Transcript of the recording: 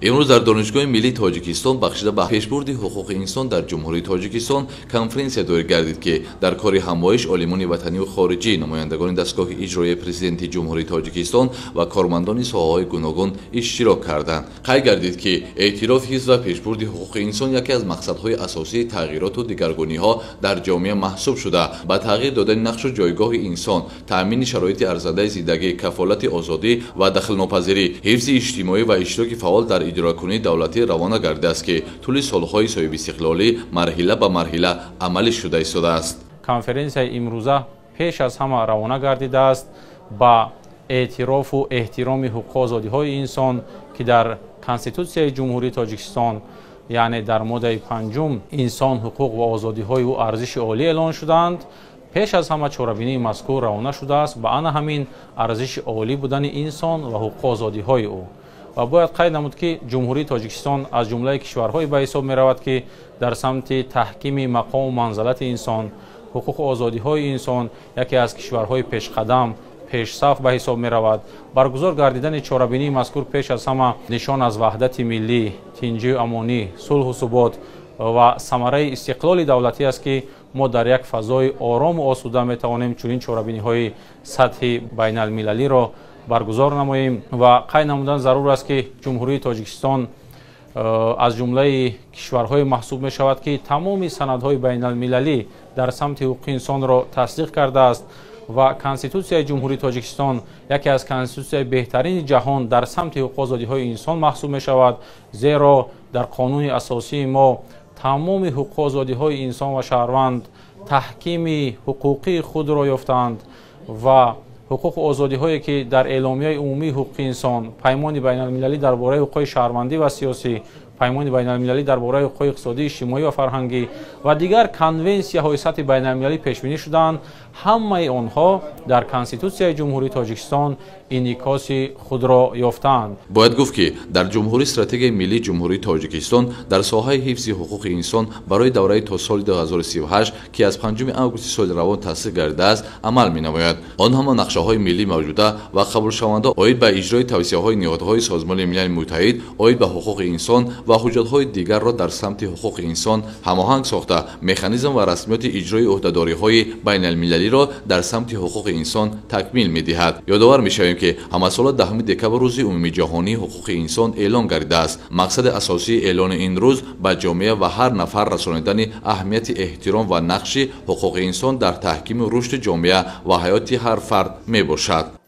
Имрӯз дар Донишгоҳи миллии Тоҷикистон бахшида ба пешбурди ҳуқуқи инсон дар Ҷумҳурии Тоҷикистон конференсия доир гардид, ки дар кори ҳамоиш олимони ватаниву хориҷӣ, намояндагони дастгоҳи иҷроияи Президенти Ҷумҳурии Тоҷикистон ва кормандони соҳаҳои гуногун иштирок карданд. Қайд гардид, ки эътироф, ҳифз ва пешбурди ҳуқуқи инсон яке аз мақсадҳои асосии тағйироту дигаргуниҳо дар ҷомеа маҳсуб шуда, ба тағйир додани нақшу ҷойгоҳи инсон, таъмини шароити арзандаи зиндагӣ, кафолати озодӣ ва дахлнопазирӣ, ҳифзи иҷтимоӣ ва иштироки фаъол дар идоракунии давлатӣ равона гардидааст, ки тӯли солҳои соҳибистиқлолӣ марҳила ба марҳила амалӣ шуда истодааст. Конференсияи имрӯза пеш аз ҳама равона гардидааст ба эътирофу эҳтироми ҳуқуқу озодиҳои инсон, ки дар Конститутсияи Ҷумҳурии Тоҷикистон, яъне дар моддаи панҷум, инсон, ҳуқуқ ва озодиҳои ӯ арзиши олӣ эълон шудаанд. Пеш аз ҳама чорабинии мазкур равона шудааст ба ана ҳамин арзиши олӣ будани инсон ва ҳуқуқу озодиҳои ӯ. Ва бояд қайд намуд, ки Ҷумҳурии Тоҷикистон аз ҷумлаи кишварҳое ба ҳисоб меравад, ки дар самти таҳкими мақому манзалати инсон, ҳуқуқу озодиҳои инсон яке аз кишварҳои пешқадам, пешсаф ба ҳисоб меравад. Баргузор гардидани чорабинии мазкур пеш аз ҳама нишон аз ваҳдати миллӣ, тинҷию амонӣ, сулҳу субот ва самараи истиқлоли давлатӣ аст, ки мо дар як фазои орому осуда метавонем чунин чорабиниҳои сатҳи байналмилалиро баргузор намоем. Ва қайд намудан зарур аст, ки Ҷумҳурии Тоҷикистон аз ҷумлаи кишварҳое маҳсуб мешавад, ки тамоми санадҳои байналмилалӣ дар самти ҳуқуқи инсонро тасдиқ кардааст ва Конститутсияи Ҷумҳурии Тоҷикистон яке аз конститутсияи беҳтарини ҷаҳон дар самти ҳуқуқу озодиҳои инсон маҳсуб мешавад, зеро дар қонуни асосии мо тамоми ҳуқуқу озодиҳои инсон ва шаҳрванд таҳкими ҳуқуқии худро ёфтаанд ва ҳуқуқу озодиҳое, ки дар Эъломияи умумии ҳуқуқи инсон, Паймони байналмилалӣ дар бораи ҳуқуқҳои шаҳрвандӣ ва сиёсӣ, Паймони байналмилалӣ дар бораи ҳуқуқҳои иқтисодӣ, иҷтимоӣ ва фарҳангӣ ва дигар конвенсияҳои сатҳи байналмилалӣ пешбинӣ шудаанд, ҳамаи онҳо дар Конститутсияи Ҷумҳурии Тоҷикистон инъикоси худро ёфтаанд. Бояд гуфт, ки дар ҷумҳурӣ Стратегияи миллии Ҷумҳурии Тоҷикистон дар соҳаи ҳифзи ҳуқуқи инсон барои давраи то соли 2038, ки аз 5 августи соли равон тасдиқ гардидааст, амал менамояд. Он ҳама нақшаҳои миллӣ мавҷуда ва қабулшаванда оид ба иҷрои тавсияҳои ниҳодҳои Созмони Милали Муттаҳид оид ба ҳуқуқи инсон ва ҳуҷҷатҳои дигарро дар самти ҳуқуқи инсон ҳамоҳанг сохта, механизм ва расмиёти иҷрои ӯҳдадориҳои байналмилалиро дар самти ҳуқуқи инсон такмил медиҳад. Ёдовар мешавем, ки ҳамасола 10 декабр рӯзи умумиҷаҳонии ҳуқуқи инсон эълон гардидааст. Мақсади асосии эълони ин рӯз ба ҷомеа ва ҳар нафар расонидани аҳамияти эҳтиром ва нақши ҳуқуқи инсон дар таҳкиму рушди ҷомеа ва ҳаёти ҳар фард мебошад.